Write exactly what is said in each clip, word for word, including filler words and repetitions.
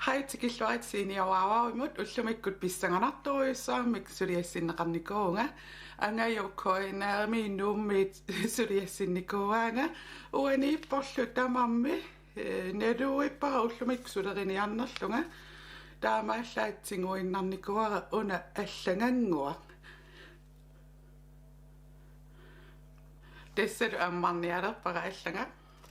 Hej, tikilluarit Senior Wow Wowimut. Ullumikkut pissanganartorujussuarmik suliassinneqarnikuuvunga. Angajoq K N R-imi Nuummiit suliassinnikuuaanga. Uaniipporlu tamarmi, eh, naluippara ullumikkut suleriniarnerlunga. Taamaallaat tiguinnarnikuuara una allagannguaq. Tassalu ammarnialerpara allanga.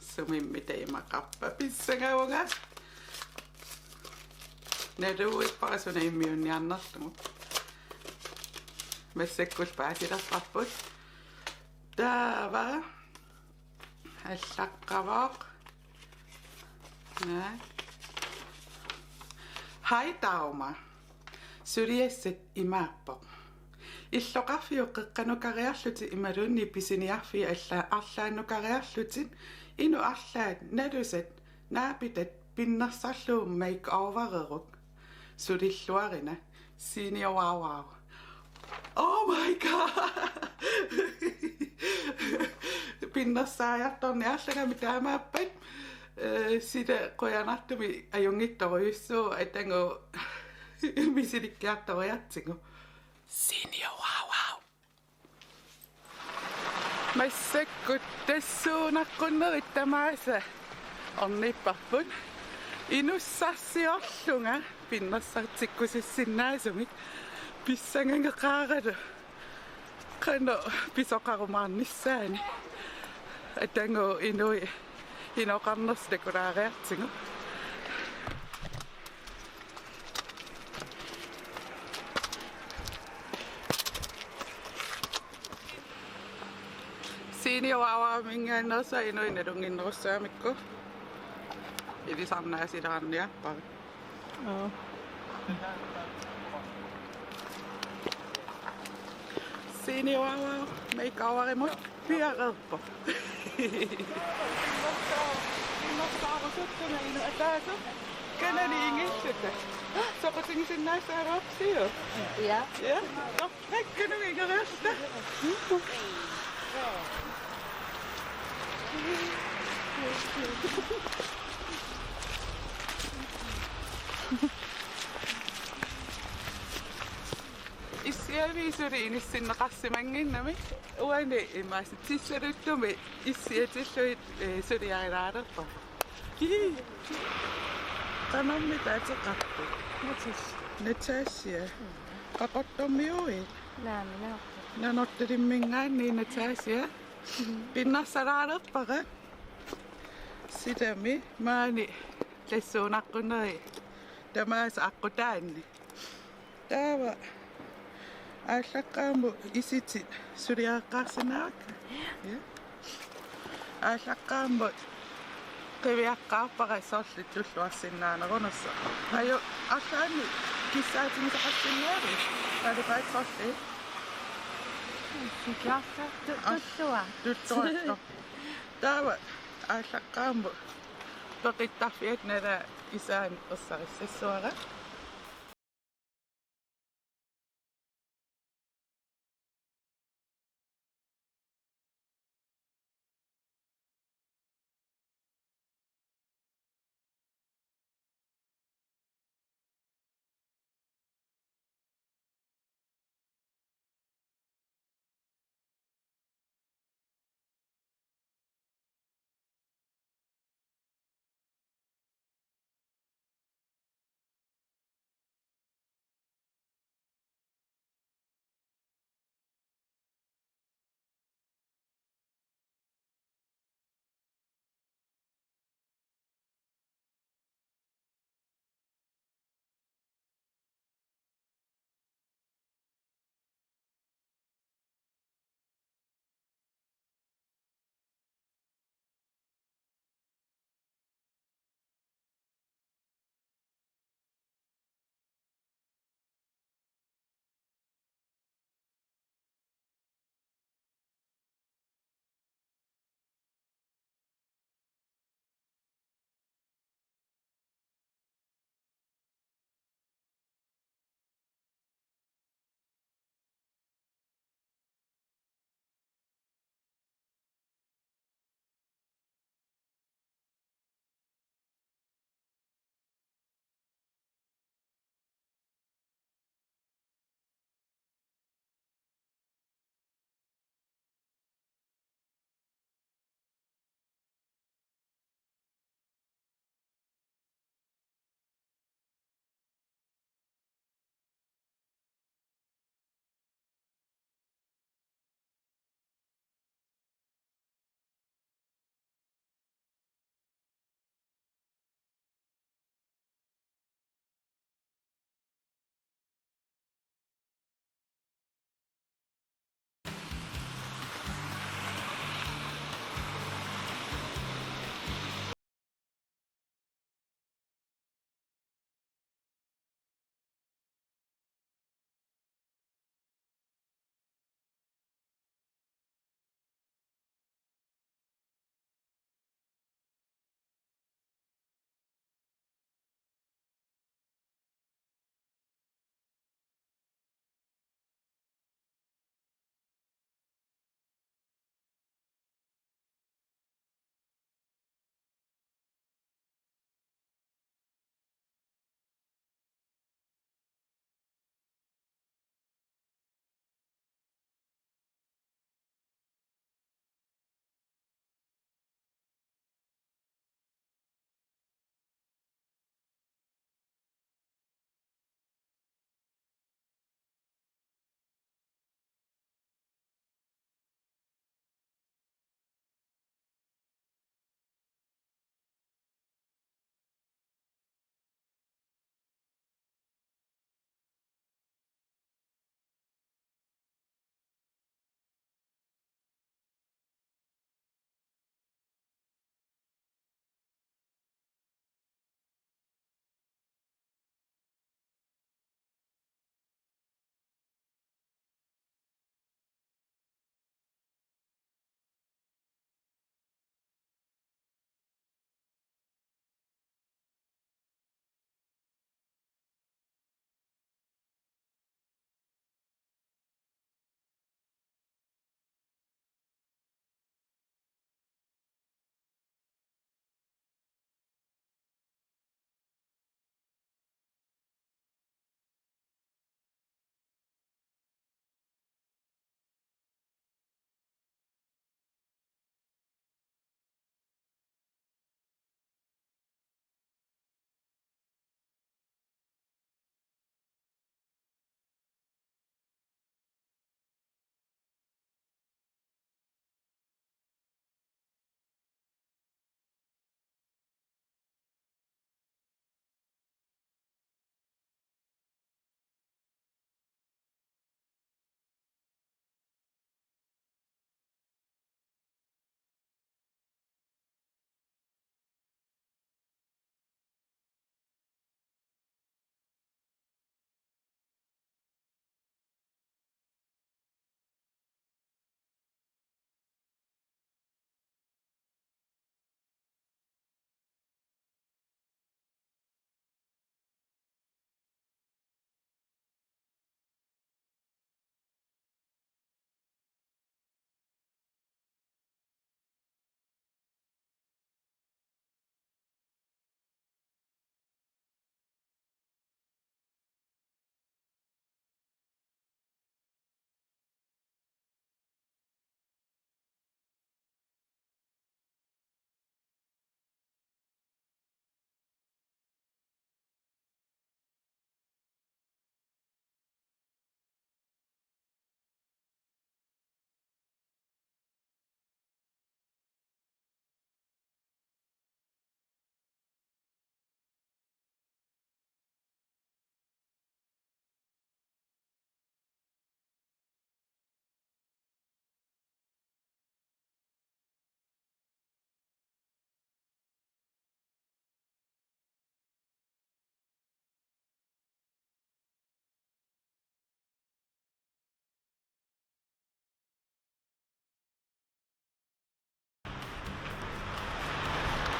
Sumimmi taamaqarpa, pissangavunga. Naluippara suna immiunniarnerlugu. Massakkullu paasilerparput. Taava allaqqavoq. Naa. Hej Dagmar. Suliassat imaappoq: Illoqarfiup qeqqanukariarlutit imaluunniit pisiniarfiup alla-, arlaannukariarlutit, inuk arlaat nalusat naapitat pinnersarlugu makeovereruk. Sulilluarina. Senior Wow Wow. Oh my god! Pinnersaajartorniarlugami taamaappat. Eh, sila qujanartumik ajunngitsorujussuuvoq, atagu misilikkiartoriartigu. Senior Wow Wow. Massakkut tassuunaqqunerit tamaasa ornipparput. Inussarsiorlunga pinnersartikkusussinnaasumik, pissangangeqaaralu qanoq pisoqarumaarnissaani. Atagu inuit inoqarnersut takulaariartigu. Senior Wow Wowiminngaanneersuaq inuit nalunnginnerussagamikku ilisarnaasilaarniarpara. Aa. Senior Wow Wow makeoverimut piareerpoq. Pinnersaarusuttuna inuk ataaseq kanani ingilluta. Soqutigisinnaassaagaluarpisiuk? Ja. Ja. Nå, nakkanunga ingeriarluta. Issiavik suli inissinneqarsimannginnami, uani imaasitsissaluttumi issiatillugit, eh, suliarilaalerpara. Ii. Qanormi ateqarpit? Natasha. Natasha. Qaqortormiuit? Naamik, Nanortalimminngaanniit Natasha. Pinnersalaalerpara. Silami maani tassuunaqquneri tamaasa aqqutaanni. Taava aallaqqaammut isitit suliareqqaarsinnaavakka. Ja. Aallaqqaammut qiviaqqaarpara sorleq tulluarsinnaanerunersoq. Ajo, arlaannik kissaatigisaqarsinnaavit? Qalipaat sorleq. Sikiarsa tu-, tulluaq. Tulluartoq. Taava aallaqqaammut peqittarfiata nalaa isaani ersarissassavara.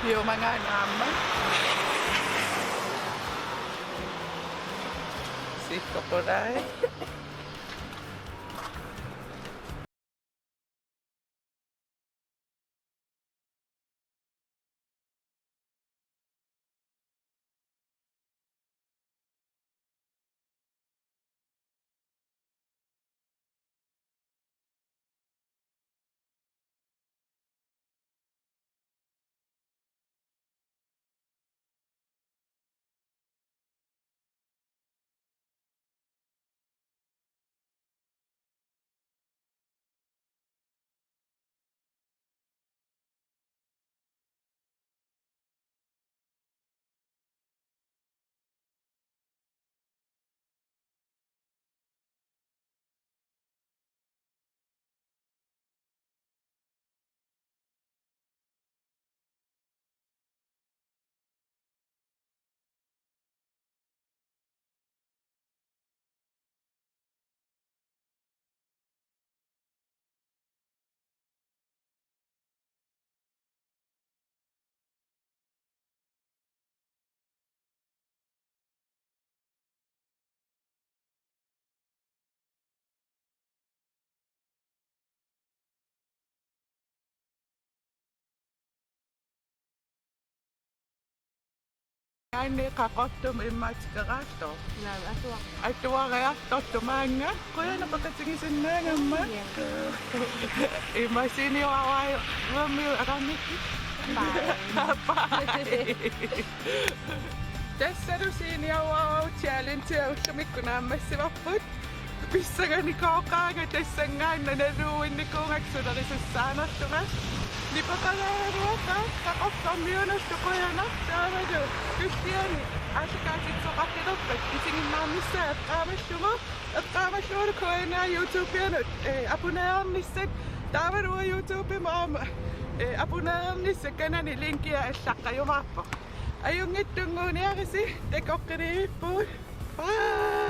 Juumaga aamma. Sikkut qulai. Anni Qaqortumi immaqa tikeraartoq. Naamik, atuar-, atuariartortoq maanga. Qujanaq peqatigisinnaagama. Immaqa seniorerujummi aqarnikkit. Bye. Bye. Tassalu seniorerujut challenge ullumikkut naammassivarput. Pissanganikuugaanga tassanngaannaq naluuinnikuugakku sulerisussaanartunga. Nipeqalaaraluaqaaq Qaqortormiunullu, qujanaq taavalu tulliani aallakaatitsisoqarpilerpat isiginnaarnissaa eqqaamallugu, eqqaamallugulu Q N A YouTube-ianut, eh, abonnerernissat, taavalu uanga YouTube-imut aamma, eh, abonnerernissat, kanani linkia allaqqajumaarpoq. Ajunngitsunnguuniarisi, takoqqikkumaarpugut. Bye.